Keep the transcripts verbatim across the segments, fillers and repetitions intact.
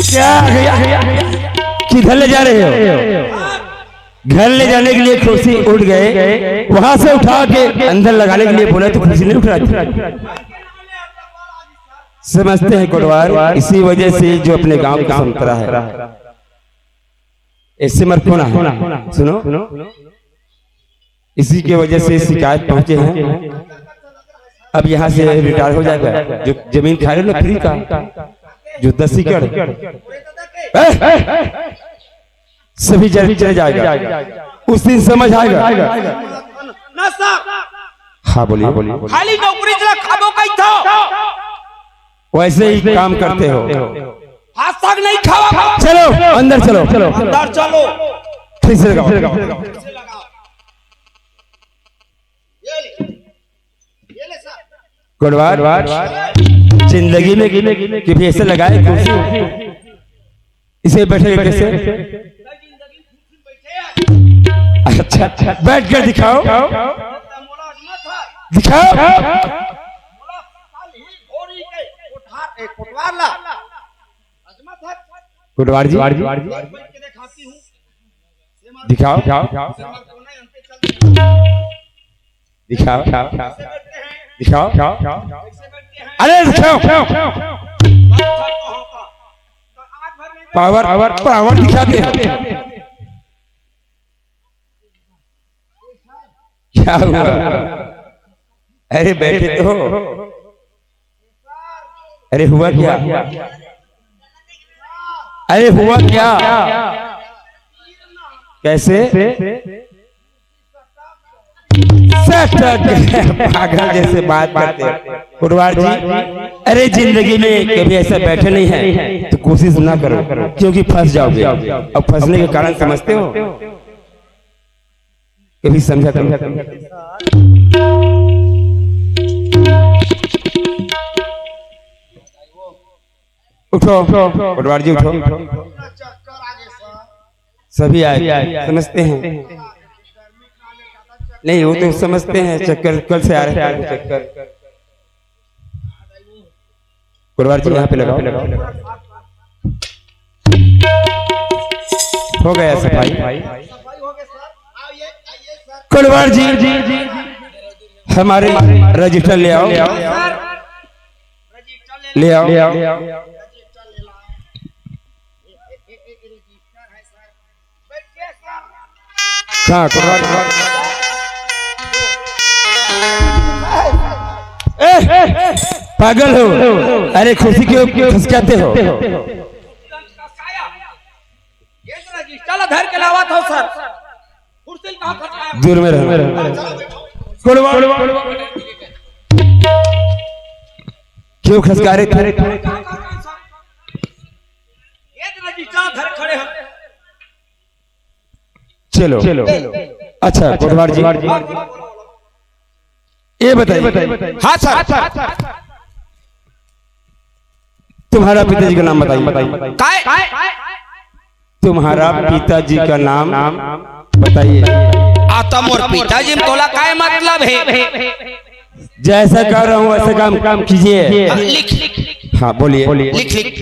क्या भैया, किधर ले जा रहे हो? घर ले जाने के लिए खुशी उठ गए, वहां से उठा के अंदर लगाने के लिए बोला तो खुशी नहीं उठ रहा था। समझते हैं कोटवार, इसी वजह से जो अपने गांव का संतरा है, ऐसे मत होना है। सुनो, इसी के वजह से शिकायत पहुंचे हैं। अब यहाँ से रिटायर हो जाएगा, जो जमीन खा रहे हो ना फ्री का, जो दस एकड़, ए, सभी जल चले जाएगा। उस दिन समझ आएगा। हाँ, बोलिए। खाली नौकरी जरा खाबो कही था। वैसे ही काम करते हो। आज तक नहीं खावा। चलो, अंदर चलो। अंदर चलो। ठीक से लगाओ। कोटवार, जिंदगी में कभी ऐसे लगाए कुर्सी, इसे बैठे कैसे? अच्छा, अच्छा, बैठ कर दिखाओ, दिखाओ। कोटवार जी, दिखाओ। दिखाओ, दिखाओ, दिखाओ। अरे दिखाओ। पावर, पावर, पावर दिखाते हो। क्या हुआ? अरे बैठे तो हो। अरे हुआ क्या? अरे हुआ क्या? कैसे? सटक गए, पागल जैसे बात करते हो। कोटवार जी, अरे जिंदगी में कभी ऐसा बैठे नहीं है तो कोशिश ना करो, क्योंकि फंस जाओगे। अब फंसने के कारण समझते हो? कभी समझा करो। उठो, कोटवार जी उठो। सभी आए, समझते हैं। नहीं, वो तो समझते हैं, चक्कर कल से आ रहे हैं, चक्कर। कोटवार जी यहाँ पे लगाओ। हो गया सफाई। कोटवार जी, हमारे रजिस्टर ले आओ, ले आओ। हाँ, कोटवार। ए, पागल हो? अरे खुशी क्यों खसकाते हो? चला धर के लावा था सर। दूर में रहो। कोटवार, क्यों खसका रहे थे? चलो, चलो। अच्छा, कोटवार जी, ये बताइए। हाँ सर। तुम्हारा पिताजी का नाम बताइए। काय? तुम्हारा पिताजी का नाम बताइए। आ तो मोर पिताजी में तोला काय मतलब है? जैसा कह रहा हूँ वैसे काम, काम कीजिए। हाँ, लिख। हाँ, बोलिए। लिख, लिख।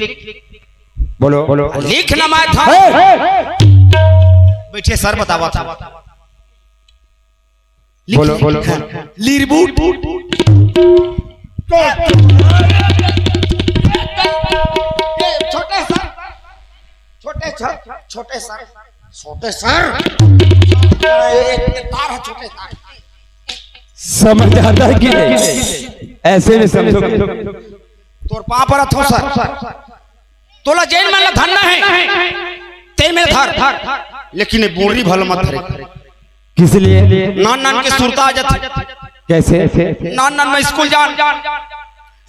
बोलो। लिख ना, मैं था। बैठे सर, बतावा था। लिख, बोलो, लिख, बोलो, लिख। बोलो। लीरबूट। छोटे सर, छोटे सर, छोटे सर, छोटे सर। तार है, छोटे तार। समझ आता है कि नहीं? ऐसे में समझो कि तोर पाँव परत हो सर। तोला जेन मन ला धरना है, तेन मन धर, लेकिन ये बोरी भला मत धरे। किस लिए? नान नान के सुरता आ जाथे। कैसे? नान नान में स्कूल जान,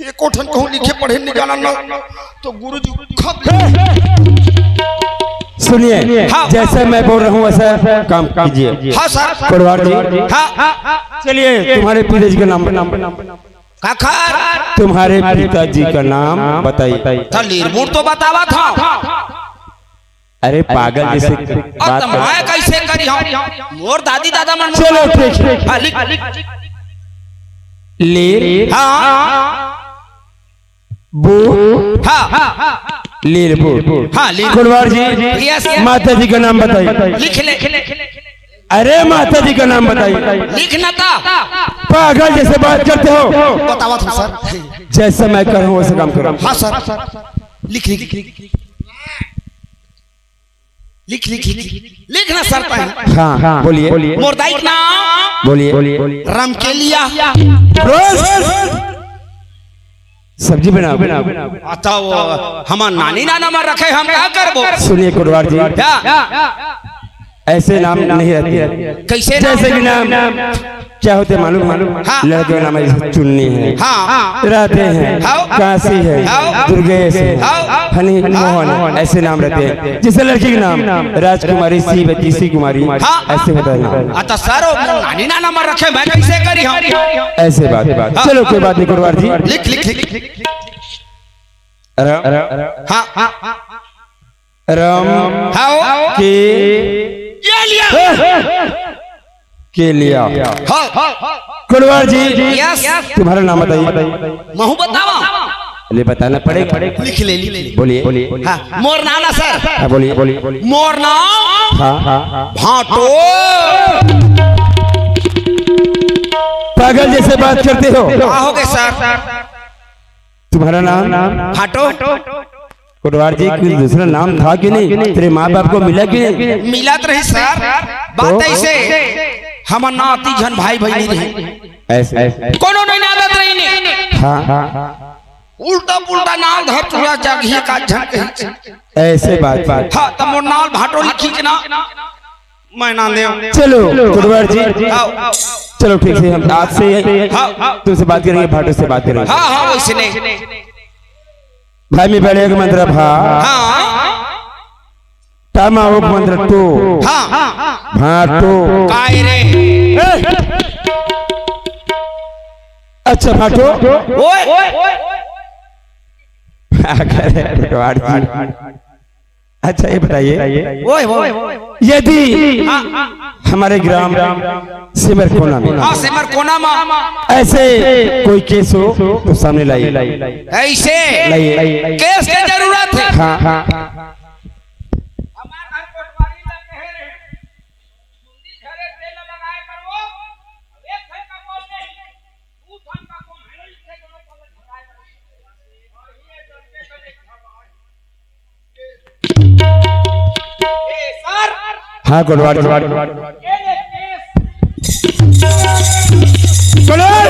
एको ठन कहूँ लिखे पढ़े नहीं जाना ना, तो गुरुजी खप। सुनिए, हाँ। जैसे मैं बोल रहा हूँ वैसा काम कीजिए। हाँ सर। कोटवार जी। हाँ। चलिए, तुम्हारे पिताजी का नाम, नाम। काखर? तुम्हारे पिताजी का नाम बताइए। तो लीरबूट तो बतावा था। अरे पागल जैसे और बात तुम कर। मैं कैसे करी हम? मोर दादी दादा मन चलो ठीक है। हाँ, लिख। लीर। हाँ। बू। हाँ। लीर बू। हाँ, लीर। कुड़वार जी, यस। माता जी का नाम बताइए। लिख ले। अरे माता जी का नाम बताइए। लिख ना ता। पागल जैसे बात करते हो। बतावा तुम सर। जैसा मैं करूँ वैसे काम करो। हाँ सर। लिख लिख। लिख लिख लिख। लिख ना सर पाए। हाँ हाँ, बोलिए। मोर दाई के नाम बोलिए। रमकेलिया। रोज सब्जी बनाओ। आता वो हमार नानी नाना मन रखे, हम का करबो? सुनिए कुड़वार जी, क्या? ऐसे नाम नहीं रहते। कैसे नाम? जैसे कि नाम क्या होते मालूम? मालूम? हाँ। लड़के का नाम है जैसे चुन्नी है, हाँ। राधे है, हाँ। काशी है, हाँ। दुर्गेश है, हाँ। हनी मोहन, ऐसे नाम रहते हैं। जैसे लड़की के नाम राजकुमारी, श्रीमती, श्री कुमारी, हाँ। ऐसे होता है नाम। हाँ, तो सर, वो नानी नाना मन रखे, मैं कैसे करी हम? ऐसे बात। हाँ। चलो, कोई बात नहीं कुड़वार जी। लिख लिख लिख। राम। हाँ। राम। हाँ। के। ये लिया। के लिया। हाँ। कुड़वार जी, यस। तुम्हारा नाम बताइए। महू बतावा। ले बताना पड़ेगा। लिख ले, लिख ले। बोलिए। हाँ, मोर नाम ना सर। हाँ, बोलिए। मोर नाम हाँ। भाटो। पागल जैसे बात करते हो। का हो गए सर? तुम्हारा नाम? भाटो। कुड़वार जी, कोई दूसरा नाम था कि नहीं? तेरे माँ बाप को मिला कि नहीं? मिलत रही सर। बात तो? ऐसे, हमर नाती झन भाई बहिनी रही। ऐसे, ऐसे। कोनो नहीं नादत रही ने। हाँ। उल्टा पुल्टा नाम धर तुरा जागिए का झन कही। ऐसे बात, बात। हाँ, तो मोर नाम भाटो लिखी के ना। मैं ना देव। चलो, कुड़वार जी। आओ। चलो, ठीक है, हम आज से हाँ। तुमसे बात करेंगे, भाटो से बात करेंगे। हाँ, हाँ, वैसे नहीं। भाई में पहले एक मंत्र भा। हाँ। टामा उपमंत्र टू। हाँ। भाटो। काय रे? ए! अच्छा, भाटो। ओए। अरे, कुड़वार जी। अच्छा, ये बताइए, ओए, ओए। यदि हाँ, हाँ, हाँ। हमारे ग्राम सिमरकोना में हाँ, सिमरकोना में। ऐसे कोई केस हो तो सामने लाइए। ऐसे लाइए। केस के जरूरत है। हाँ, हाँ। हमारे घर कोटवारी लग रहे हैं। हाँ, कुड़वार जी। कुड़वार!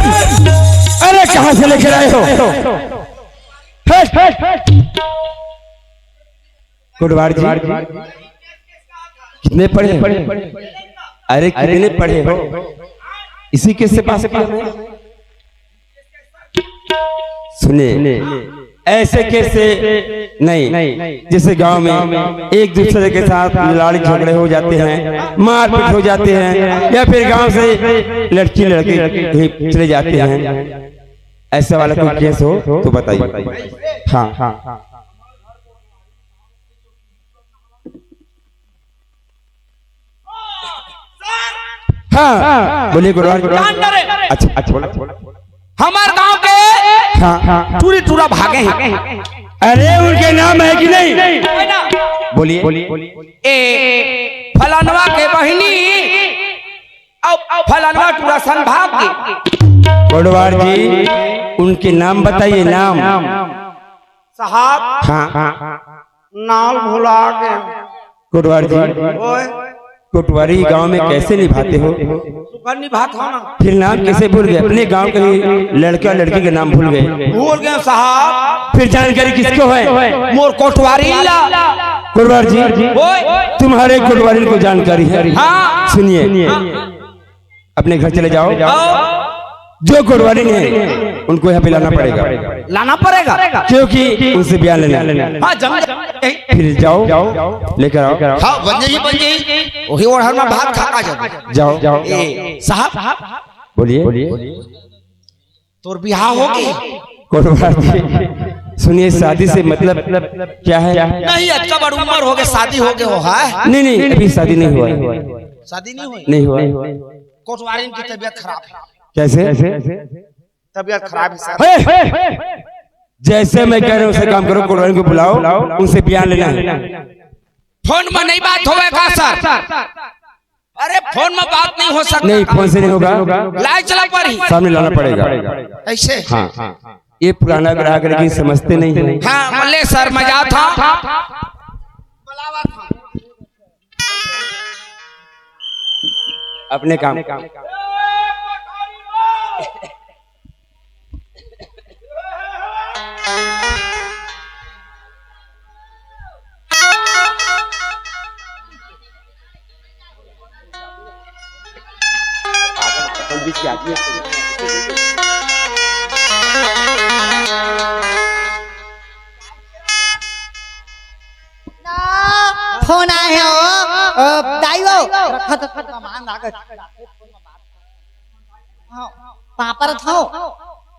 अरे, कहाँ से लेकर आए हो? हट, हट, हट। कुड़वार जी, कितने पढ़े हो? अरे, कितने पढ़े हो? इसी केस से पास किया मैं। सुने, ऐसे केस से नहीं, जैसे गांव में एक दूसरे के साथ लड़ाई झगड़े हो जाते हैं, मारपीट हो जाते हैं, या फिर गांव से लड़की लड़के कहीं चले जाते हैं, ऐसा वाला कोई केस हो तो बताइए। हाँ, हाँ। हाँ, बोलिए कुड़वार। अच्छा, अच्छा, बोला। हमार गांव के हाँ, हाँ। टूरी टूरा भागे हैं। अरे, उनके नाम है कि नहीं? बोलिए। ए, फलानवा के बहिनी, अब फलानवा टूरा सन भाग गए। कुड़वार जी, उनके नाम बताइए, नाम। साहब, हाँ। नाल भुला गए। कोटवार जी, ओए। कोटवारी गांव में कैसे निभाते हो? सुखन निभात हो ना। फिर नाम कैसे भूल गए? अपने गांव के ही लड़का लड़की के नाम भूल गए। भूल गए साहब। फिर जानकारी किसको है? मोर कोटवारी ला। कोटवार जी, ओए। तुम्हारे कोटवारी को जानकारी है? हाँ। सुनिए। हाँ। अपने घर चले जाओ। आओ। जो कोटवारी नहीं है, उनको यहाँ पे लाना पड़ेगा। लाना पड़ेगा। क्योंकि उनसे ब्याह लेना है। हाँ, जम, जम। फिर जाओ, लेकर आओ। हाँ, बन जाई, बन जाई। वही ओढ़न में भात खा खा जाओ। जाओ। ए, साहब। बोलिए। तोर बिहाव होगे? कोटवार जी। सुनिए, शादी से मतलब क्या है? नहीं, अतका बड़ उम्र हो गए, शादी हो गए हो, है? नहीं, नहीं, अभी शादी नहीं हुआ है। शादी नहीं हुई? नहीं हुआ है। कोटवारिन की तबीयत खराब है। कैसे? तबीयत खराब है सर। हे! जैसे मैं कह रहा हूँ, उसे काम करो, कोटवारिन को बुलाओ, उनसे बयान लेना है। फोन में नहीं बात होवे का सर? अरे, फोन में बात नहीं हो सकता। नहीं, फोन से नहीं होगा। लाए चला पर ही। सामने लाना पड़ेगा। कैसे? हाँ, ये पुराना ग्राहक, लेकिन समझते नहीं है। हाँ, बोले सर, मैं जाता हूँ। अपने काम। ना, फोन आए हो, ओ, दाई हो। रखा तो सामान लागत। हाँ, पापड़ खाओ।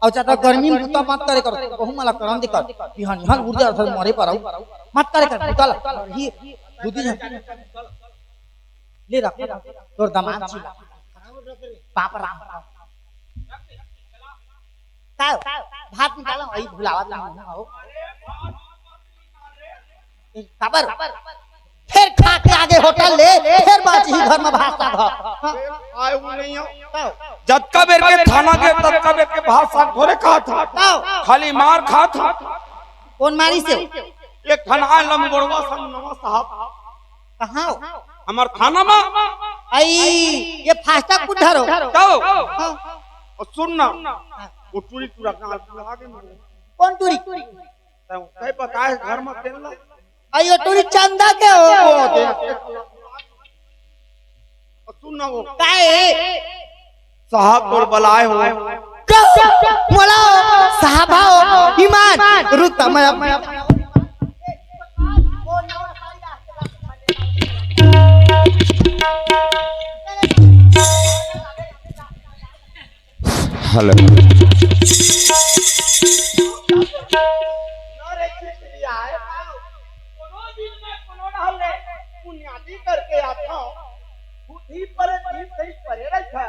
अउ ज्यादा गर्मी में बुता मत करे कर, बहु मला करम दिक्कत। बिहान, बिहान उठ जा, मरे पर आऊ। मत करे कर, बुता ला। ही, दूधी झन। ले रख, तोर दामाद जी ला। पापड़ आम खाओ। का? भात निकालो, अई भुलावा तुम हो। काबर? फेर खा के आगे होटल ले, फेर बाची ही घर में भात साग ह। हाँ। आए वो नहीं हो। जतका बेर के थाना के, ततका बेर के भात साग थोरे खात ह। खाली मार खात ह। कोन मारी से? एक ठन आए लंबोड़वा संग नवा साहब। कहाँ हो? हमर थाना में। अई, ये फास्टैग कुछ धरो। हाँ। अउ सुन ना, वो टूरी टूरा कहाँ आगे में? कोन टूरी? तैं, तैं बताए घर में तेल ला। अयो, टूरी चंदा के हो? वो दे। सुन ना वो। काहे? साहब तोर बलाए हो। कहो, बोलो, साहब हो, ईमान, रुक, मैं अब हेलो। कोनो दिन में कोनो ढाल ले, बुनियादी करके आता हूँ। बुद्धि परे, दिन सही परे रहिथे।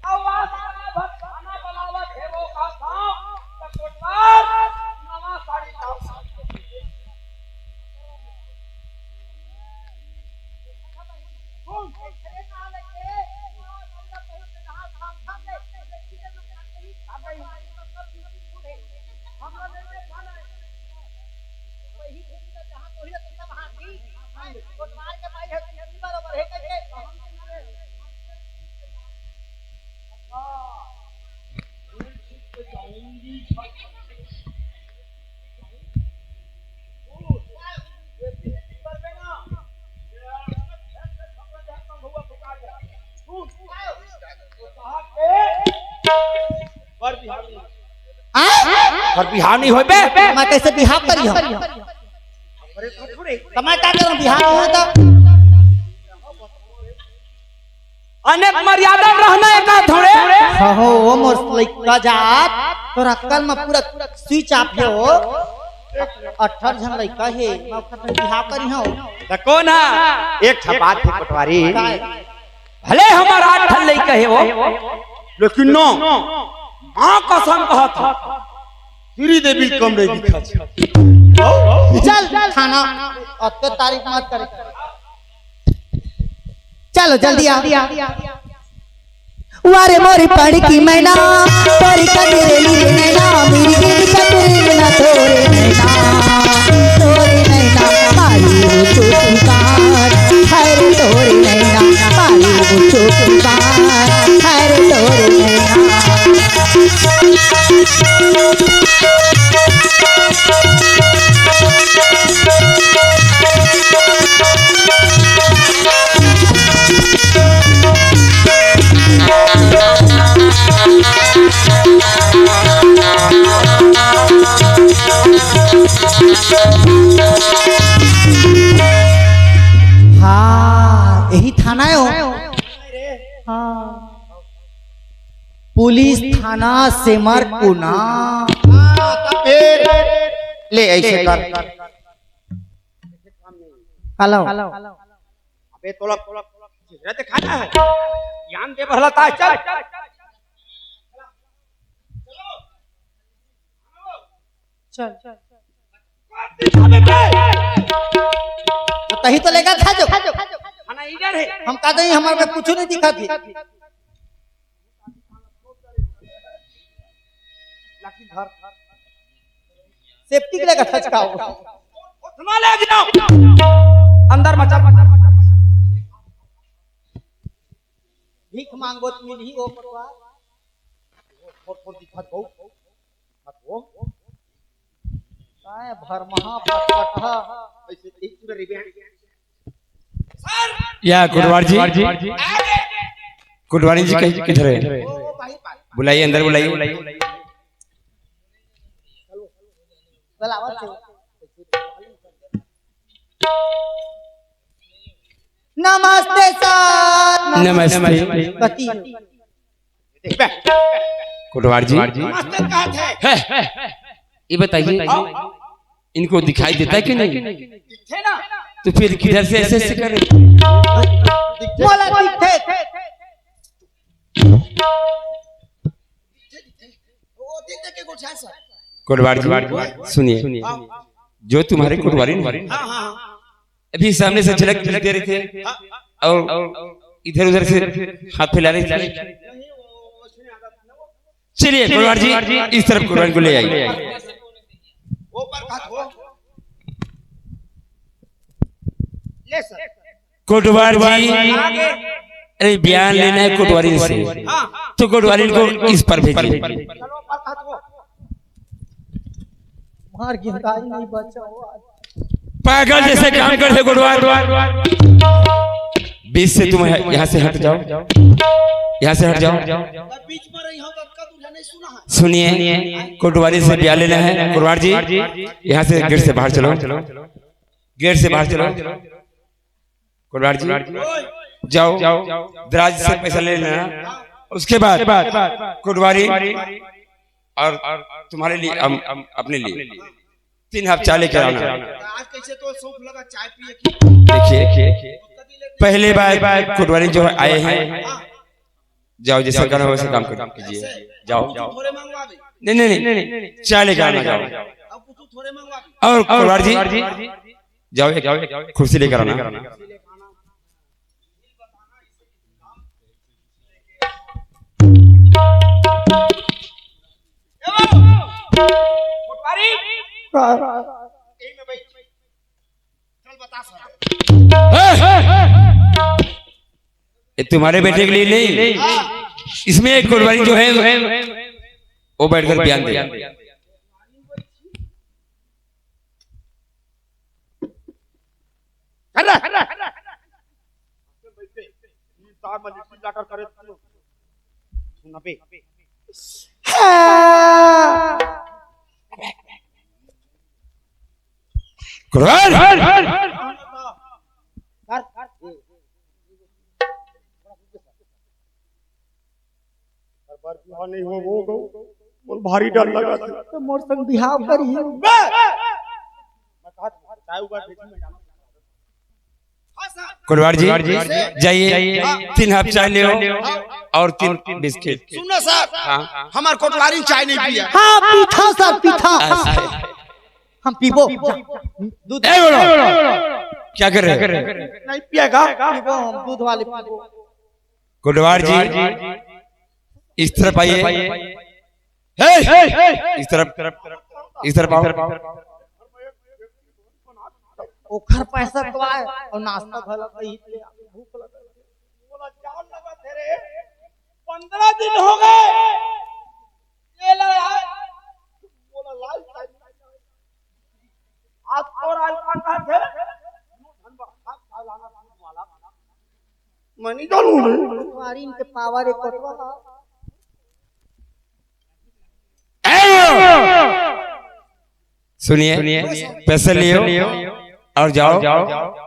अब आ सारा भर खाना बनावत हे वो का था, तो कोटवार नवा साड़ी लाओ। बर बिहाव नहीं होय बे। मैं कैसे बिहाव करी हूँ? तो मैं क्या करूँ, बिहाव नहीं होता? अनेक मर्यादा में रहना एका थोड़े। हाँ हो, वो मोर लइका जात, तोर अक्कल में पूरा switch off हे हो। अठारह झन लइका हे, मैं ओकर संग बिहाव करी हूँ। त कोन हा? एक ठा बात हे पटवारी। काय? भले हमर आठ ठन लइका हे वो, लेकिन नो, माँ कसम कहत हा, श्रीदेवी कम नहीं दिखत। चल थाना, अतके तारीफ मत करे। चलो जल्दी आ। वारे मोरी पढ़ की मैना, तोरी कजरेली रे नैना, मेरी गिरी कजरेली ना तोरे नैना, तोरे नैना, मारी वो चोटी बार, हर तोरे नैना, मारी वो चोटी बार, हर तोरे नैना। हाँ, यही थाना हे वो। हाँ। पुलिस थाना सेमरकुना। हाँ, त फेर ले ऐसे कर। हेलो। अबे तोला चेहरा दिखाना है। ज्ञान दे भला ता चल। चल। तही तो लेकर खा जो। खाना इधर है। हम का दही हमारे में कुछ नहीं दिखा थी। सेफ्टी के लेकर खचकाओ। उतना ले दिया। अंदर मचा। भीख मांगो तो मिलही वो पटवा। फोर फोर दिखा दो। मत वो। काय भरमहा पटपटहा। ऐसे एक पूरा रिबेन। या कोटवार जी, कोटवारी जी कहीं किधर है? बुलाइए, अंदर बुलाइए। नमस्ते सर। नमस्ते। कति? कोटवार जी, नमस्ते कहा थे। है, ये बताइए, इनको दिखाई देता है कि नहीं? दिखे ना। तो फिर किधर से ऐसे ऐसे करे? बोला दिखे। वो दिखे के गोठा सर। कोटवार जी, सुनिए, हाँ। जो तुम्हारे कोटवारी नहीं, हाँ, हाँ, हाँ। अभी सामने से झलक दे रहे थे, हाँ। और इधर उधर से हाथ फैला रहे थे। चलिए कोटवार जी, इस तरफ कोटवारी को ले आइए। वो पर बात हो। ले सर। कोटवार जी, आगे। अरे बयान लेना है कोटवारी से, हाँ। तो कोटवारी को इस पर भेजिए। चलो पर बात हो। मार गिरदारी नहीं बचा हुआ। पागल जैसे काम करते कोटवार। बीच से तुम यहाँ से हट जाओ, यहाँ से हट जाओ। बीच में रही हो तो अक्का दूल्हा नहीं सुना है। सुनिए, कोटवारी से ब्याह लेना है। कोटवार जी, यहाँ से गेट से बाहर चलो, गेट से बाहर चलो। कोटवार जी, जाओ, दराज से पैसा ले लेना। उसके बाद कोटवारी और तुम्हारे लिए, हम अपने लिए तीन हफ्ते चाय लेकर आना। आज कैसे तो सौंफ लगा चाय पिए की। देखिए, पहले बार कोटवारी जो आए हैं, जाओ, जैसे करना हो वैसे काम कर कीजिए। जाओ। थोड़े मंगवा दे। नहीं, नहीं, नहीं, चाय लेकर आना, जाओ। अब कुछ थोड़े मंगवा दे। और कोटवार जी, जाओ, एक कुर्सी लेकर आना। कोटवारी। यही में बैठ। चल बता सारा। ये तुम्हारे बेटे के लिए नहीं, इसमें एक कोटवारी जो है, वो बैठकर बयान दे। कर रहा। अरे बार बिहाव नहीं हो वो गो, मोर भारी डर लगा था। तो मोर संग बिहाव करी। मैं कहा था, चाय उबाल भेजी मैं जाना। कोटवार जी, जाइए, तीन हफ्ते चाय ले आओ और तीन बिस्किट। सुनो सर, हाँ। हमार कोटवारी चाय नहीं पिया। हाँ, पीठा सर, पीठा। अच्छा। हम पीबो। दूध। ए, बोलो। क्या कर रहे हैं? नहीं पिएगा? पीबो हम, दूध वाले पीबो। कोटवार जी, इस तरफ आइए। हे! इस तरफ, इस तरफ आओ। ओखर पैसा तो आए और नाश्ता भला कही थे, भूख लगा। बोला, "जान लगा तेरे, पंद्रह दिन हो गए।" ये ले आए। बोला, "लाल चाय।" आज तो राज पाता है। मैं नहीं जानू रे। कुंवारी इनके पावर एक कोटवा। सुनिए, पैसे लियो और जाओ,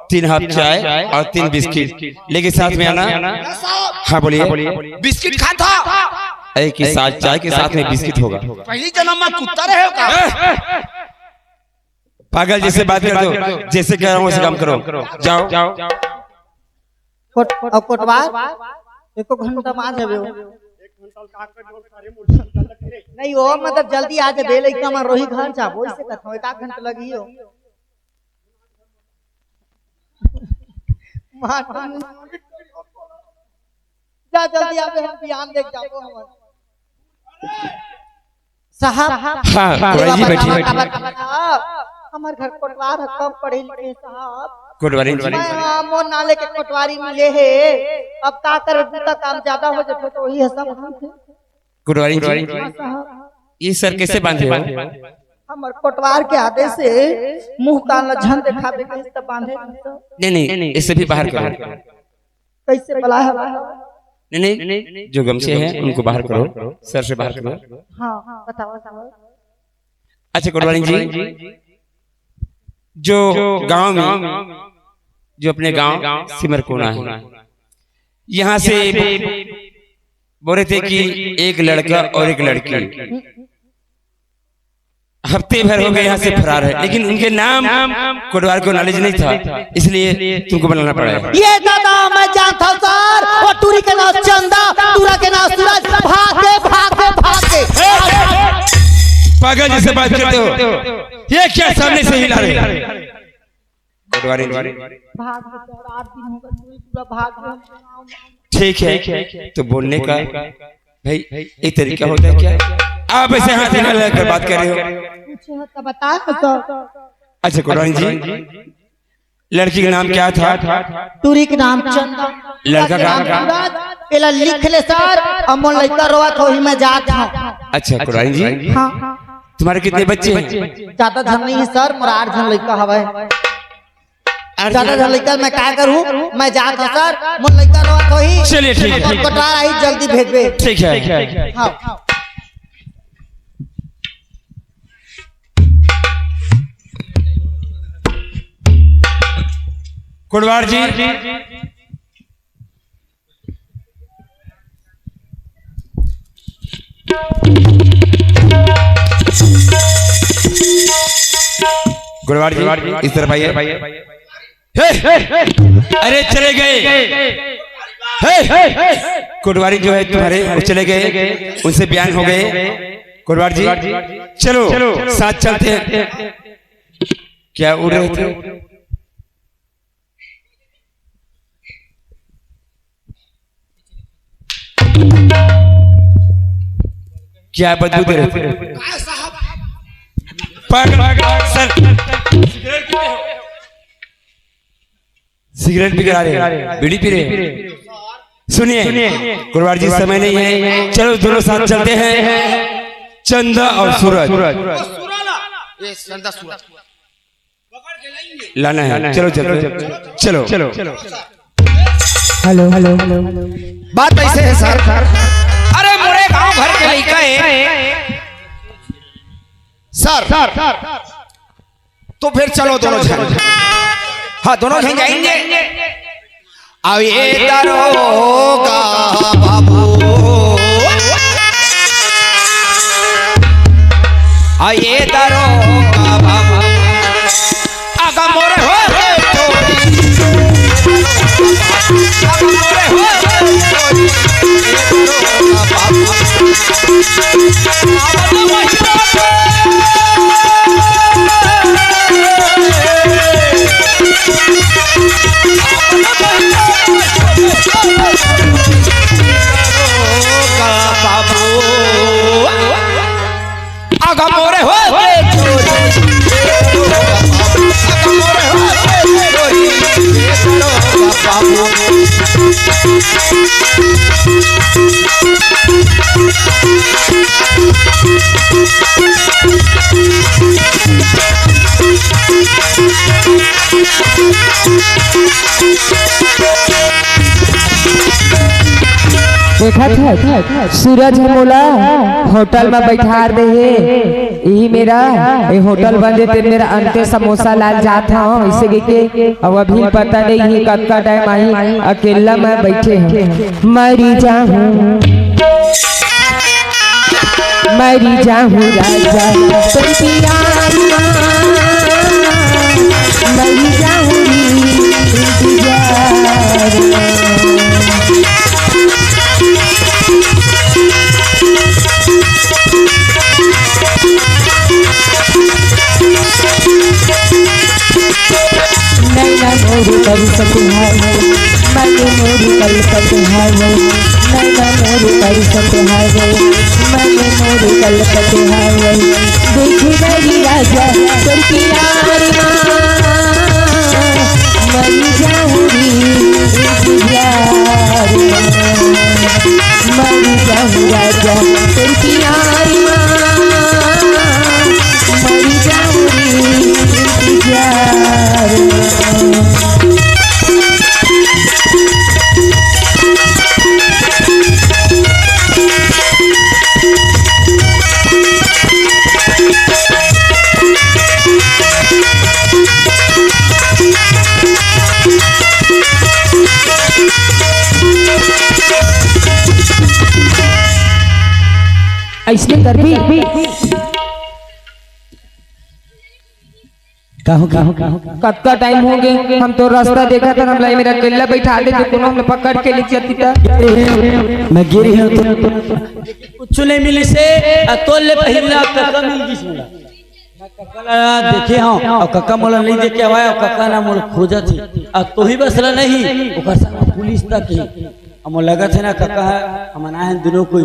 तीन हफ्ते चाय और तीन बिस्किट लेके साथ में आना। हाँ, बोलिए। बिस्किट खाता। एक ही साथ, चाय के साथ में बिस्किट होगा। पहली जन्म में कुत्ता रहे हो का? पागल जैसे बात कर दो, जैसे कह रहा हूँ वैसे काम करो। जाओ। कोट-, और कोटवार, एको घंटा में आ जाबे हो। नहीं हो, मतलब जल्दी आ जाबे, लइका मन रोही घर जाबो, इसे कहत हूँ, एक आध घंटा लगी हो। मार तो मुझे। जा जल्दी आबे, हम बिहान देख जाबो हमन। साहब, हाँ, हाँ, कोटवारी जी, बताओ, बैठिए। बताओ, बताओ। हमर घर कोटवार ह, कम पढ़े लिखे साहब। कोटवारी जी। मैं, हाँ, मोर नाले के कोटवारी मिले हे। अब का करे, दूसरा काम ज्यादा हो जाथे तो वही है सब। कोटवारी जी, हाँ साहब। ये सर कैसे बांधे हो? हमर कोटवार के आदेश से मुंह कान ला झन देखाबे कहिस त बांधे नहीं, नहीं, इसे भी बाहर करो। कैसे बला है? नहीं, नहीं, जो गमछे हैं उनको बाहर करो, सर से बाहर करो। हाँ, बताओ, बताओ। अच्छा कोटवारी जी, जो गांव में, जो अपने गांव सिमरकोना है, यहाँ से बोले थे कि एक लड़का और एक लड़की हफ्ते भर हो गए यहाँ से फरार है, लेकिन उनके नाम कोटवार को नॉलेज नहीं था, इसलिए तुमको बनाना पड़ा है। ये दादा, मैं जानता हूँ सर, वो टूरी के नाम चंदा, टूरा के नाम सूरज, भाग के, भाग के, भाग के। पागल जैसे बात करते हो, ये क्या सामने से हिला रहे हो? कोटवारी जी। भाग के सर, आठ दिन हो गए, टूरी पूरा भाग गया। ठीक है, तो बोलने का भाई, एक तरीका होता है क्या? आप ऐसे हाथ में लगाकर बात कर रहे हो। कुछ है तो बताओ तो। अच्छा कोटवारी जी, लड़की का नाम क्या था? टूरी के नाम चंदा। लड़का का? सूरज। एला लिख ले सर, अब मोर लइका रोवत होही, मैं जात हूँ। अच्छा कोटवारी जी, हाँ। तुम्हारे कितने बच्चे हैं? ज्यादा झन नहीं है सर, मोर आठ झन लइका हवय। अरे ज्यादा झन लइका मैं का करूं, मैं जात हूं सर, मोर लइका रोवत होही। चलिए, ठीक है। कोटवार आही, जल्दी भेजबे। ठीक है। हाँ। कोटवार जी, कोटवार जी, इस तरफ आइए। हे, अरे चले गए। हे, कोटवारी जो है तुम्हारे, वो चले गए, उनसे बयान हो गए। कोटवार जी, चलो, साथ चलते हैं। क्या उड़ रहे थे? क्या बदबू दे रहे थे? पागल, सर, सिगरेट पी के आ रहे हैं, बीड़ी पी रहे हैं। सुनिए, कोटवार जी, समय नहीं है, चलो दोनों साथ चलते हैं। चंदा और सूरज। ये चंदा सूरज। लाना है। चलो, चलो, चलो। Hello, hello, hello. बात ऐसे है सर। अरे मोरे गांव भर के लइका है सर। तो फिर चलो दोनों झन। हाँ, दोनों झन जाएंगे। अब ये दरोगा बाबू, अब ये दरोगा बाबू, अगर मोरे हो गए तो, अगर मोरे हो गए तो, ये दरोगा बाबू। देखत हस, सूरज ह मोला होटल म बइठार दे हे। इही मेरा, ए होटल बंद हे, तेन मेरा अंते समोसा लान जात हंव, अइसे कहिके। अउ अभी पता नइ हे कतका टाइम आही, अकेल्ला मैं बइठे हंव। मरी जाहूं, मरी जाहूं राजा, तोर प्यार मा। मर जाहूं रे इंतजार। नैना मोर तरसत हाय, मन मोर कलपत हाय, नैना मोर तरसत हाय, मन मोर कलपत हाय। देख गई राजा तोर प्यार मा, मर जाहूं रे इंतजार मा। मर जाहूं राजा तोर प्यार मा, मर जाहूं रे इंतजार मा। अइसने करबे। का हो, का हो, का हो? कतका टाइम हो गे, हम तो रास्ता देखत हन, हमला ए मेर अकेल्ला बइठा दे, त कोनो हमला पकड़ के ले जाती त। मैं गिरी हूं तो कुछ नहीं मिली से, आ तोल ले पहिला कका मिल गिस मोला। मैं कका ला देखे हूं, अउ कका मोला नहीं देखे हवय, अउ कका ना मोला खोजत हे, अउ तोही बस ला नहीं, ओकर संग पुलिस तक हे। हमो लगत हे ना कका ह, हमन आए हन दुनों कोई।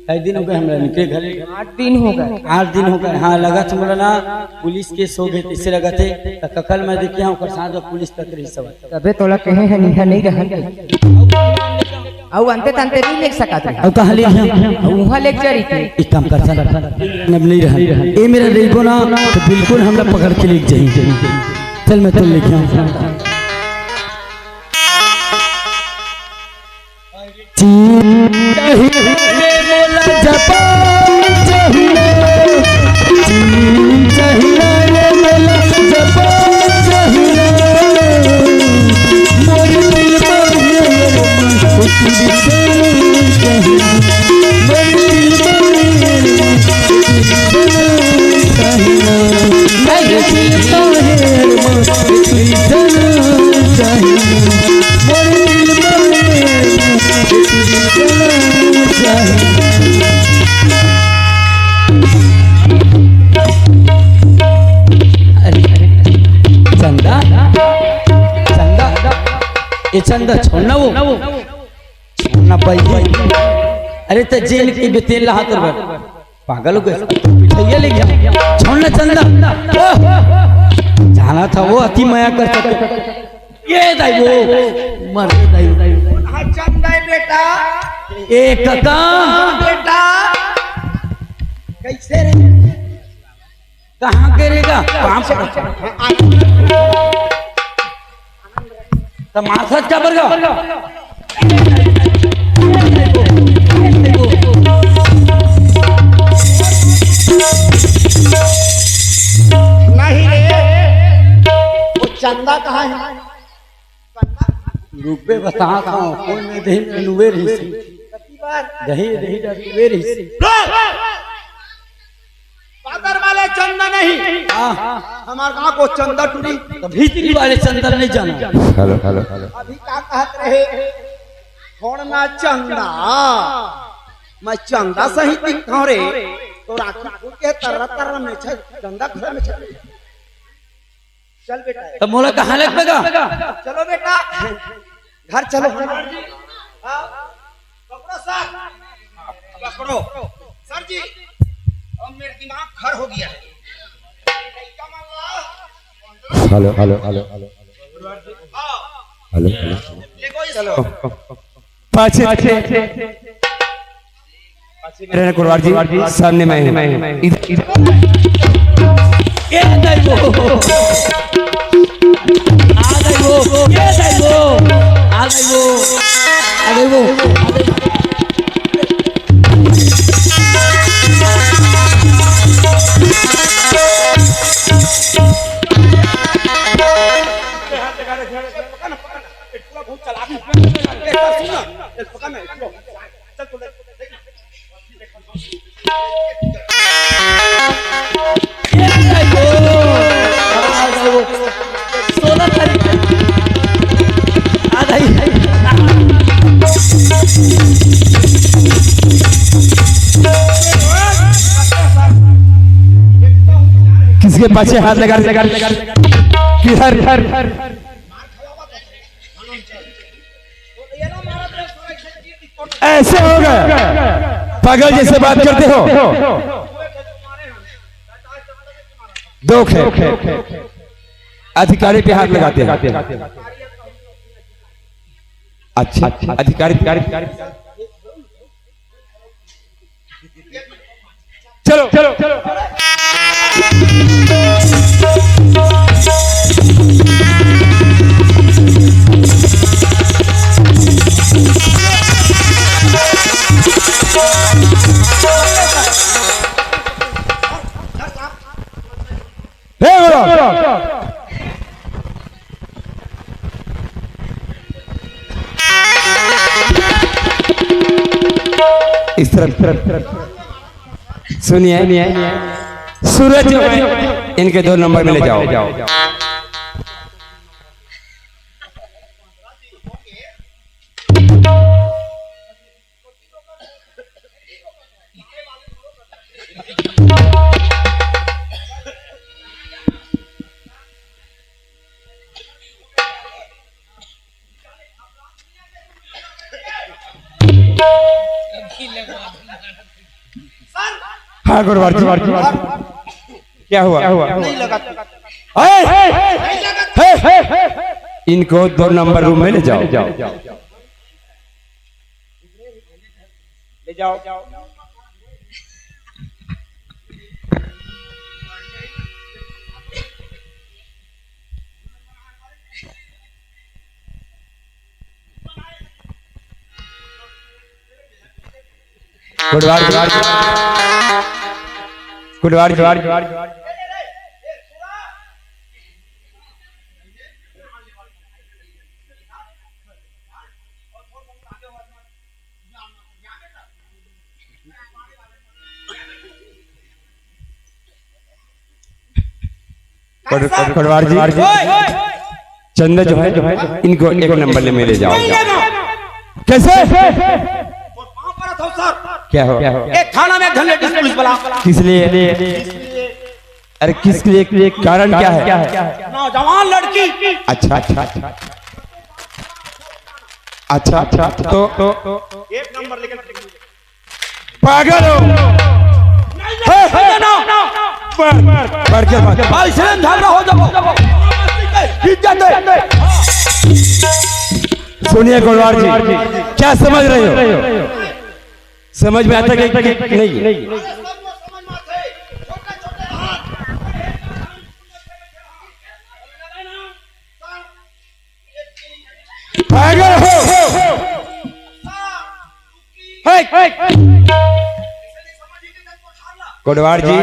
कई दिन हो गए हमरा निकले घरे। आठ दिन हो गए। आठ दिन हो गए। हाँ, लगत हे मोला ना पुलिस केस हो गए, तइसे लगत हे। त कका ल मैं देखे हूं, ओकर साथ में पुलिस तक रही सब। तबे तोला कहे हन इहां नहीं रहन। अउ अंते तंते नहीं लेग सकत रहे। अउ कहां ले जाहूं? अउ उहां लेग जा रही थी। एक काम कर, चल। अब नहीं रहन। ए मेर रहिबो ना, त बिल्कुल हमला पकड़ के लेग जाही। चल, मैं तोला लेके आऊं। जी चाहिए रे मोला जपा चाहिए, जी चाहिए रे मोला जपा चाहिए। मोर दिल मा ये अरमान उतरी चाहिए। मोर दिल मा ये अरमान उतरी चाहिए। मोर दिल मा ये अरमान उतरी चाहिए। मोर दिल मा ये अरमान अरे, अरे, चंदा, चंदा, ए चंदा, छोड़ ना वो, छोड़ ना भाई। अरे, त जेन के बेतेल ला हाथ बर। पागल हो गए। भैया ले गया। छोड़ ना चंदा। ओह! जाना था वो अति मया कर सकते। ये दाई वो। मर गए दाई। हाँ, चंदा है बेटा। ए कका। बेटा। कैसे रे? कहाँ गिरेगा? पाँव पर। त माथा काबर गा? नहीं रे, वो चंदा कहाँ है? रुकबे, बता था, कोई में दही में नुए रही सी। दही, दही, दही नुए रही सी। पातर वाले चंदा नहीं। हाँ। हमार गांव को चंदा टूरी। तो भीतरी वाले चंदा नहीं जाना। Hello, hello, hello. अभी का कहत रहे? छोड़ना चंदा। मैं चंदा सही दिखाऊं रे। तो राखी फूल के तरह तरह में छे, चंदा घर में छे। चल बेटा। तो मोला कहाँ लग पेगा? चलो बेटा, घर चलो। हाँ, पकड़ो सर, पकड़ो सर जी। अब मेरा दिमाग खर हो गया है। Hello, hello, hello, hello. हाँ। Hello, hello. देखो इसको। पाछे, पाछे। रहना कुरवार जी, सामने मैं हूँ। इधर, इधर। ये दाई वो। आ दाई वो। ये दाई वो। आ दाई वो। आ दाई वो। के पाछे हाथ लगा, लगा, लगा, कि हर, हर, हर, ऐसे होगा। पागल जैसे बात करते हो। दो खेप अधिकारी पे हाथ लगाते हैं। अच्छा, अधिकारी, अधिकारी, अधिकारी। चलो, चलो, चलो। हे गुरु। इस तरफ, इस तरफ। सुनिए, सूरज जो है, इनके दो नंबर में ले जाओ। हाँ, गुरुवार जी, क्या हुआ? नहीं लगा। ए, ए, ए, इनको दो नंबर रूम में ले जाओ। ले जाओ। गुरुवार जी, गुरुवार जी, गुरुवार जी। पट-, पटवार जी, चंदा जो है, इनको एक नंबर में ले जाओ। कैसे? क्या हो? एक थाना में एक घंटे पुलिस वाला। किस लिए? अरे, किस लिए? कारण क्या है? नौजवान लड़की। अच्छा, अच्छा, अच्छा। अच्छा, अच्छा, तो, तो एक नंबर लेके पागल हो? नहीं, हे, हे, नहीं, ना। पर, पर, पर के बात? भाई, इसलिए झगड़ा हो जाओ। इज्जत है। सुनिए गुरुवार जी, क्या समझ रहे हो? समझ में आता कि, कि नहीं? पागल हो? हे, हे। कोटवार जी,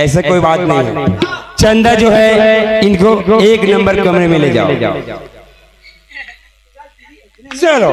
ऐसा कोई बात नहीं है। चंदा जो है, इनको एक नंबर कमरे में ले जाओ। चलो।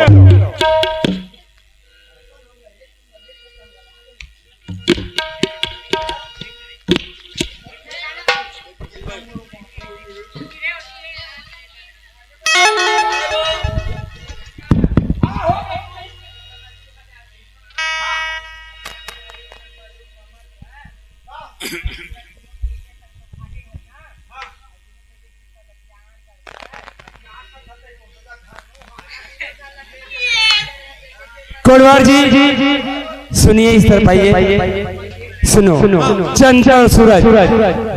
कोटवार जी, सुनिए, इस तरफ आइए। सुनो, चंदा और सूरज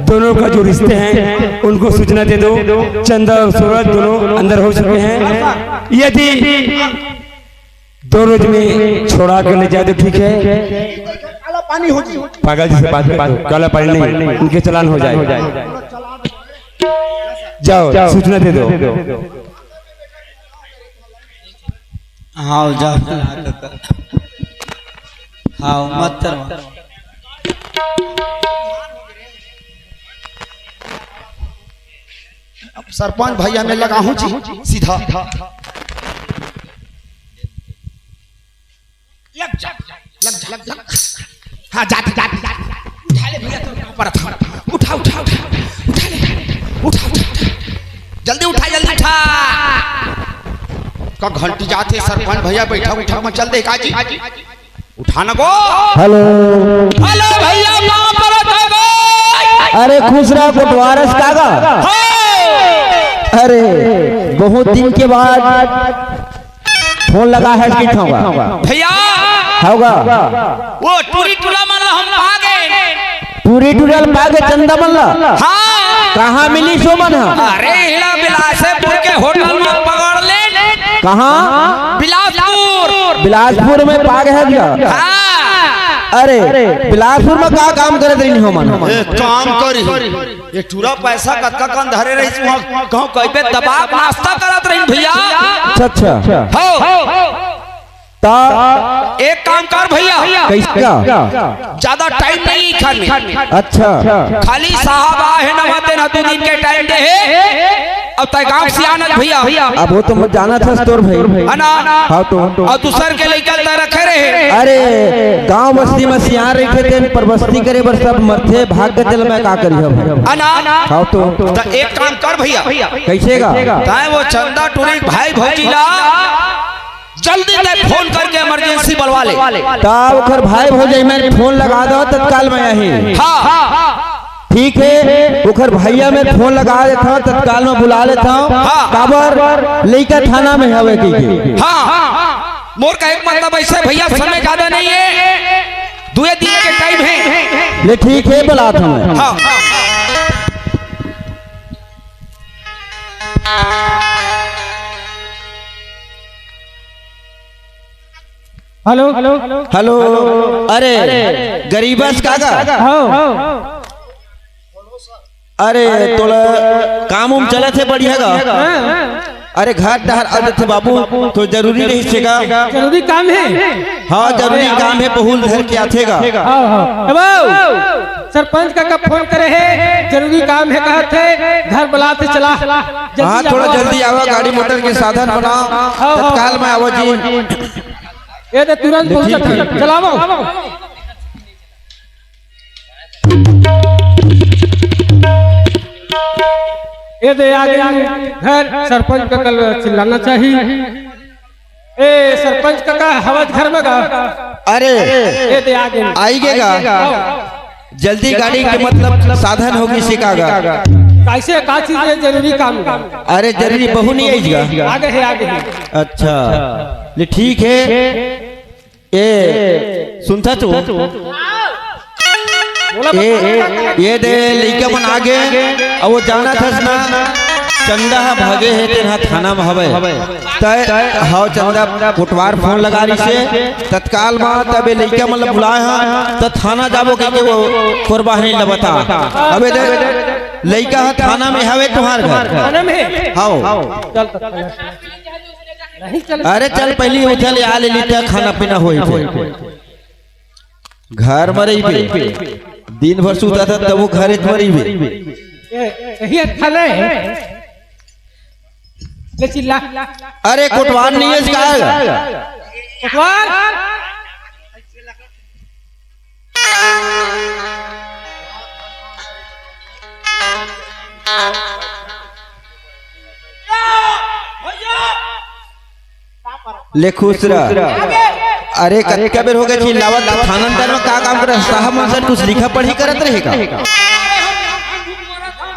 दोनों का जो रिश्ते हैं, उनको सूचना दे दो। चंदा और सूरज दोनों अंदर हो चुके हैं। यदि दो रोज में छोड़ा कर ले जाए तो ठीक है। काला पानी हो जी। पागल जी से बात कर दो, काला पानी नहीं, उनके चालान हो जाए। जाओ, सूचना दे दो। हाँ, जाओ। हाँ, मत करो। अब सरपंच भैया में लगाहूं जी सीधा। लग जा, लग जा, लग जा। हाँ, जाते, जाते, जाते। उठा ले भैया, तो ऊपर था। उठा, उठा, उठा, उठा ले, उठा, उठा, उठा। जल्दी उठा, जल्दी उठा। का घंटी जाते, सरपंच भैया बैठा, उठा, मैं चल दे काजी। उठा ना गो। हेलो। हेलो भैया, कहाँ पर हो गए? अरे खुश रहा, कोटवारस कागा। अरे बहुत दिन के बाद फोन लगा है, कित होगा? भैया, होगा। वो टूरी टूरा मन ला हम पा गए। टूरी टूरा ला पा गए, चंदा मन ला? हाँ। कहाँ मिली सो मन ह? अरे, इला बिलासपुर के होटल में पकड़ ले। कहाँ? बिलासपुर। बिलासपुर में पा गए है क्या? हाँ। अरे, बिलासपुर में का काम करत रही हो मन? ए, काम करी। ये टूरा पैसा कतका कन धरे रही, वहाँ कहूँ कहीं पे दबा नाश्ता करत रही भैया। अच्छा, अच्छा। हो। ता एक काम कर भैया। कैसे का? ज्यादा टाइम नहीं खाने। अच्छा। खाली साहब आ है ना, तेना दो दिन के टाइम दे है। अब तय गांव से आनत भैया। अब वो तो मैं जाना था तोर भाई। है ना? हाँ तो। और दूसर के लइका ला रखे रहे। अरे, गांव बस्ती में सियान रखे थे, पर बस्ती करे बर सब मरथे, भाग के चल मैं का करी हम। है ना? हाँ तो। तो एक काम कर भैया। कैसे का? ताए वो चंदा टूरी भाई भौजी ला जल्दी तय फोन करके इमरजेंसी बुलवा ले। ता ओकर भाई भौजाई में फोन लगा दो, तत्काल में आही। हाँ। ठीक है, ओकर भैया में फोन लगा देता हूँ, तत्काल में बुला लेता हूँ। हाँ। काबर लइका थाना में हवे की के। हाँ। मोर का एक मतलब ऐसे भैया, समय ज्यादा नहीं है, दुए दिन के टाइम है। ले ठीक है, बुलाता हूँ। हाँ। Hello, hello. अरे, गरीबस कागा? हाँ। अरे, तोला काम उम चलत है बढ़िया गा? अरे, घर डहर आ जाथे बाबू, तो जरूरी रही से का? जरूरी काम है। हाँ, जरूरी काम है, बहुल धर के आथे गा। हाँ, हाँ। ए बाबू, सरपंच काका फोन करे है, जरूरी काम है कहत है, घर बुलाथे चला। जल्दी हाँ, थोड़ा आवा। जल्दी आवा, गाड़ी मोटर के साधन बनाओ, हाँ, हाँ। तत्काल में आवा जी। ये तो तुरंत पहुंचत है, चलावो। ये दे आ गया घर, सरपंच काका ला चिल्लाना चाहिए। ए सरपंच काका, हवस घर में गा? अरे, ये दे आ गया। आई गे गा? जल्दी गाड़ी के मतलब साधन होगी से का गा? कैसे का चीज है जरूरी काम? अरे जरूरी बहू नहीं आई गा? आगे है, आगे है। अच्छा, ले ठीक है। ए, सुनथा तू? बोला ए, बता। ए, ये दे लइका मन आगे, अब वो जाना थस ना, चंदा ह भागे हे, तेन ह थाना में हवे। तय, हव चंदा कोटवार फोन लगा रही से, तत्काल में तबे लइका मन ल बुलाए ह, त थाना जाबो कहिके वो कोरबाही ल बता। अबे दे, लइका ह थाना में हवे तुहार घर। थाना में? हव। चल, चल, चल। नहीं चल। अरे चल, पहली उठा ले, आ ले लीता, खाना पीना होई थे। घर में रही बे, दिन भर सूता था, तब वो घरे में रही बे। ये, यही अच्छा नहीं है। ले चिल्ला। अरे कोटवार नहीं है इसका। कोटवार। ले खुश रह। अरे कतका बेर हो गए चिल्लावत, थाना अंदर में का काम करे? साहब मन से कुछ लिखा पढ़ी करत रहे का?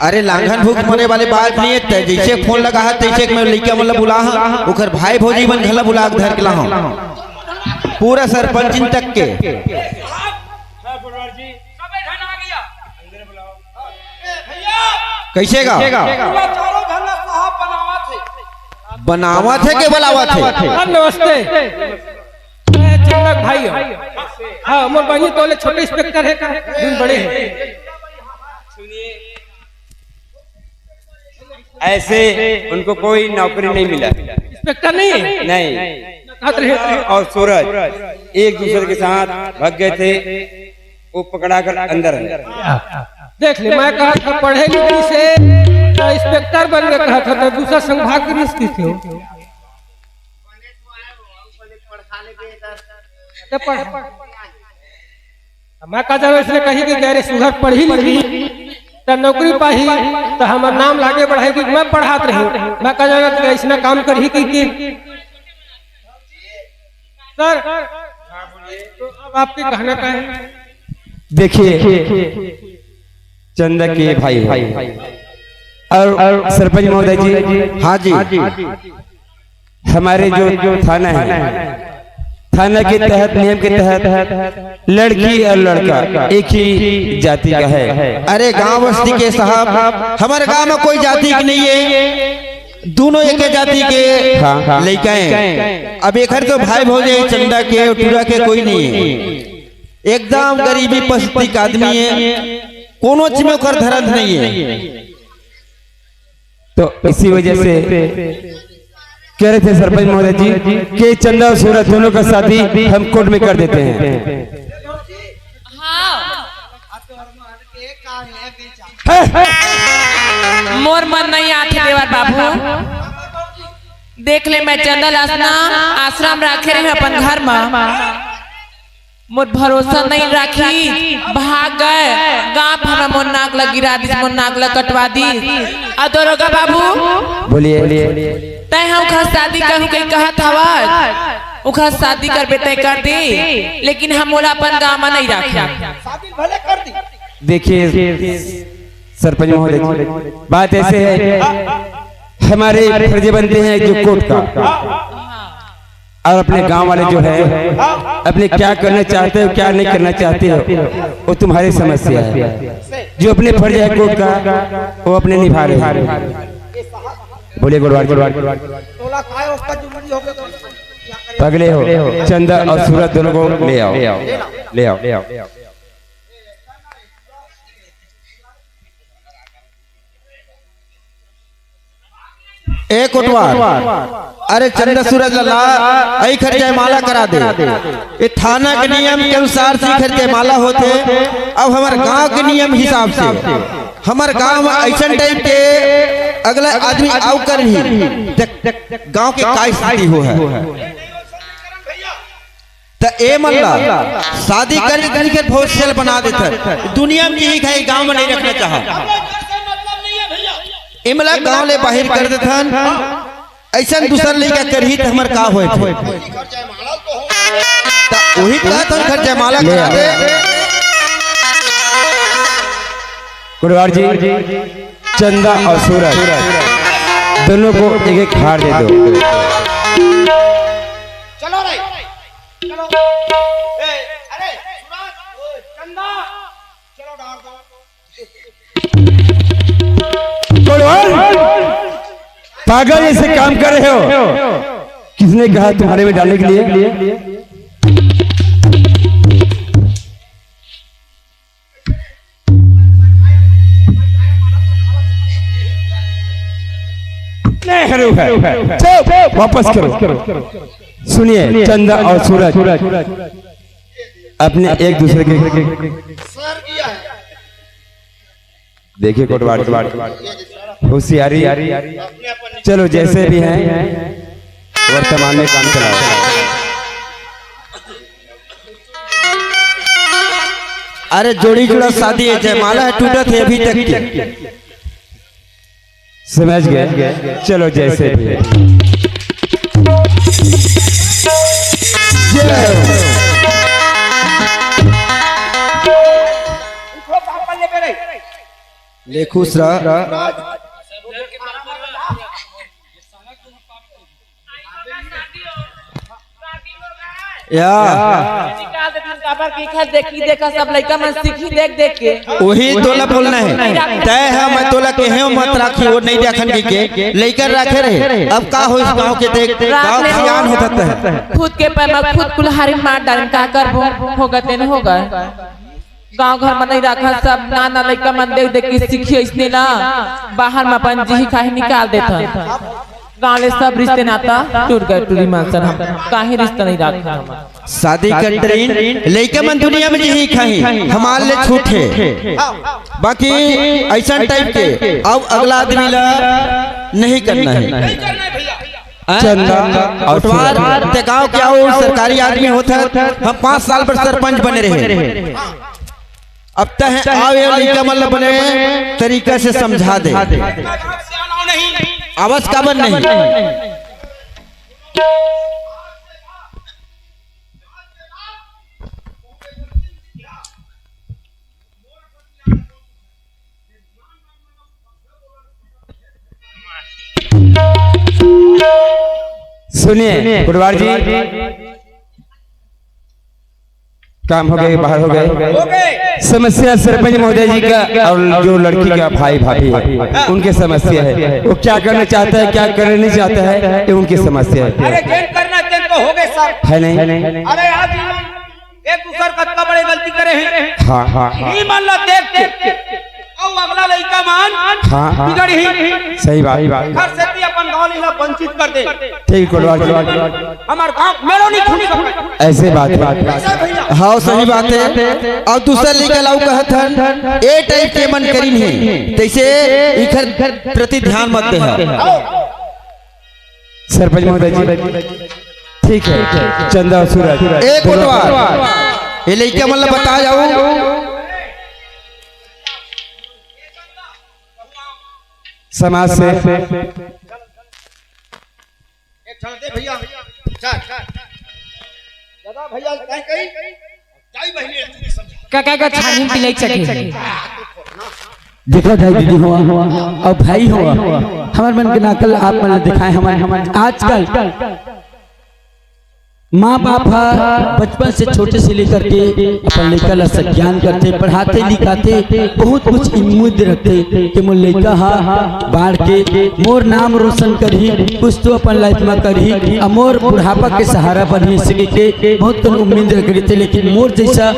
अरे लांघन भूख मरे वाली बात नहीं है, तै जैसे फोन लगा है तैसे मैं लइका मन ला बुला हाँ, ओकर भाई भौजी मन घला बुला के धर के ला हाँ। पूरा सरपंचिन तक के। कैसे गा? बनावत है के बुलावत है? हाँ, नमस्ते। मैं चंदक भाई हूँ। हाँ, मोर बहिनी तोले छोटे इंस्पेक्टर है का? दिन बड़े हैं। ऐसे उनको कोई नौकरी नहीं मिला। इंस्पेक्टर नहीं है? नहीं। कहत रहे। और सूरज एक दूसरे के साथ भाग गए थे, वो पकड़ा कर अंदर है। देख ले, मैं कहा था पढ़े लिखी से तो इंस्पेक्टर बन गए, कहा था तो दूसरा संभाग के रिश्ते से हो। तो पढ़। मैं का जाना इसने कही कि गैर सुघर पढ़ी लिखी त नौकरी पाही, त हमर नाम लागे बढ़ाई कि मैं पढ़ात रही। मैं का जाना कि ऐसना काम करही कि, कि सर, तो अब आपके कहना का है? देखिए, चंदा के भाई हो। और सरपंच महोदय जी, हाँ जी। हमारे जो थाना है, थाना के तहत, नियम के तहत लड़की और लड़का एक ही जाति का है। अरे गांव बस्ती के साहब, हमारे गांव में कोई जाति की नहीं है, दोनों एक जाति के हाँ, हाँ। लइका हैं। अब एकर तो भाई भौजाई चंदा के और टूरा के कोई नहीं है, एकदम गरीबी परिस्थिति का आदमी है, कोनो चीज में ओकर धरंत नहीं है। तो इसी वजह से कह रहे थे सरपंच महोदय जी कि चंदा और सूरज दोनों का शादी हम कोर्ट में कर देते हैं। हाँ। मोर मन नहीं आथे देवर बाबू। देख ले, मैं चंदा ल अस ना आश्रम राखे रहे अपन घर में। मोर भरोसा नहीं राखी, भाग गए। गांव भर में मोर नाक ल गिरा दिस, मोर नाक ल कटवा दिस। अउ दरोगा बाबू, बोलिए। तय हम ओखर शादी करूं कही कहत हवस, ओखर शादी करबे तय कर दे, लेकिन हम ओला अपन गांव में नहीं राखे। देखिए सरपंच महोदय जी, बात ऐसे है, हमारे फर्ज बनते हैं जो कोर्ट का, और अपने गांव वाले जो है, अपने क्या करना चाहते हो, क्या नहीं करना चाहते हो, वो तुम्हारी समस्या है। जो अपने फर्ज है कोर्ट का, वो अपने निभा रहे हैं। बोलिए गुरुवार, गुरुवार। पगले हो, चंदा और सूरज दोनों को ले आओ, ले आओ, ले आओ। ए कोटवार, अरे चंदा सूरज ला, एखर जयमाला करा दे। ए थाना के नियम के अनुसार से एखर जयमाला होथे। अब हमर गांव के नियम हिसाब से, हमर गांव में अइसन टाइप के अगला आदमी आउ करही, देख, गांव के का स्थिति हो है। त ए मन ला शादी करे के भोज सेल बना देथन। दुनिया में यही खाई, गांव में नहीं रखना चाहा। एमला गांव ले बाहर कर देथन। अइसन दूसर लइका करही त हमर का होए थे? त वही कहत हन, घर जयमाला करा दे। कुड़वार जी, चंदा और सूरज दोनों को एक एक हार दे दो। चलो रे, चलो। ए, अरे, सूरज, चंदा, चलो डाल दो। कुड़वार, पागल जैसे काम कर रहे हो। किसने कहा तुम्हारे में डालने के लिए? नेहरू है। चुप, वापस करो। सुनिए, चंदा और सूरज अपने एक दूसरे के, देखिए कोटवार, होशियारी। चलो, जैसे भी हैं, वर्तमान में काम चलाओ। अरे जोड़ी जुड़ा शादी है, जयमाला है, टूटत है अभी तक के। समझ गए? चलो जैसे भी है। जय हो। ले खुश रह। या। निकाल देथन काबर कि एखर देखी देखा सब लइका मन सीखी देख देख के। वही तोला बोलना है। तय है, मैं तोला कहे हूँ मत राखी, वो नहीं देखन की के लइका राखे रहे। अब का हो इस गांव के, देख गांव सियान होता है। खुद के पैर में खुद कुल्हाड़ी मार डालन, का करबो? होगा तेन होगा। गांव घर में नहीं रखा, सब नाना लइका मन देख देख के सीखी, इसने ना बाहर में अपन जी खाही निकाल देथन। गांव ले सब रिश्ते नाता टूट गए, टूरी मानसन हम काहे रिश्ता नहीं रखा हम। शादी कतरीन लइका मन दुनिया में जी खाही, हमार ले छूट है। बाकी अइसन टाइप के अब अगला आदमी ला नहीं करना है। चंदा और कोटवार, ते गांव के अउ सरकारी आदमी होत हस, हम पांच साल बर सरपंच बने रहे। अब तय आव, ये लइका मन ल बने तरीका से समझा दे। आवाज काबर नहीं? सुनिए कोटवार जी, काम हो गए, बाहर हो गए। समस्या सरपंच महोदय जी का और जो लड़की का भाई भाभी है, उनकी समस्या है। वो क्या करना चाहता है, क्या करना नहीं चाहता है, ये उनकी समस्या है। अरे जेन करना तेन तो हो गए सर। है नहीं? अरे आज एक दूसर कतका बड़े गलती करे हैं। हाँ, हाँ, हाँ। नहीं मान ला देख के। अउ अगला लइका मान हाँ, हाँ। बिगड़ ही। सही बात। घर से भी अपन गांव लीला वंचित कर दे। ठीक कोटवार जी, हमार गांव मेरो नहीं खुली सकता। ऐसे बात है। ऐसा भैया। हाँ, सही बात है। और दूसरा लेकर लाऊ कहत हन, ए टाइप के मन करी नहीं, तैसे इखर प्रति ध्यान मत दे। सरपंच महोदय जी, ठीक है, चंदा और सूरज। ए कोटवार, ये लइका मन ला बता जाऊ। समाज से एक क्षण दे भैया। चल, चल। दादा भैया कहीं कहीं जाई बहिनी तू भी समझा। काका का छानी पिलाई चके। देखो दाई दीदी हो और भाई हो, हमर मन के नकल आप मन ला दिखाए। हमर आजकल माँ बाप हा बचपन से छोटे से लेकर के अपन लइका ला सज्ञान करथे, पढ़ाथे लिखाथे, बहुत कुछ उम्मीद रखथे कि मोर लइका हा बाढ़ के मोर नाम रोशन करही, कुछ तो अपन लाइफ में करही, अउ मोर बुढ़ापा के सहारा बनही, सके के बहुत कन उम्मीद रख रहिथे। लेकिन मोर जैसा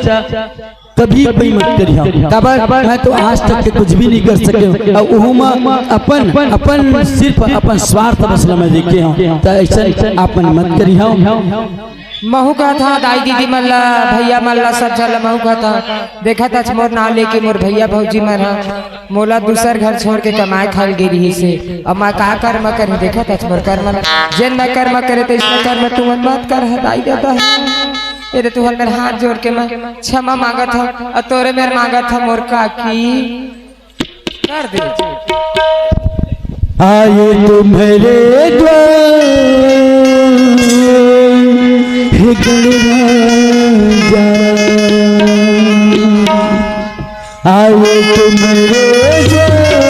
कभी कोई मत करिहा, काबर मैं तो आज तक के कुछ भी नहीं कर सके हूँ। और ओहू में अपन, अपन सिर्फ अपन स्वार्थ बस ला मैं देखे हूँ, तो ऐसा आप मन मत करिहा। महू कहत हा दाई दीदी मन ला, भैया मन ला, सब झन ला महू कहत हा। देखत हच मोर नाव लेके मोर भैया भौजी मन हा मोला दूसर घर छोड़ के कमाए खाए गे रिहिस हे। अब मैं का कर्म करहूं? देखत हच मोर कर्म ला, जेन मैं कर्म करे तैसने कर्म तुमन मत कर हा दाई ददा। ए दे तुहर मेर हाथ जोड़ के मैं क्षमा मांगत हा, अउ तोरे मेर मांगत हा मोर काकी। कर दे। आए तुम्हारे द्वार हे गणराजा, आए तुम्हारे द्वार।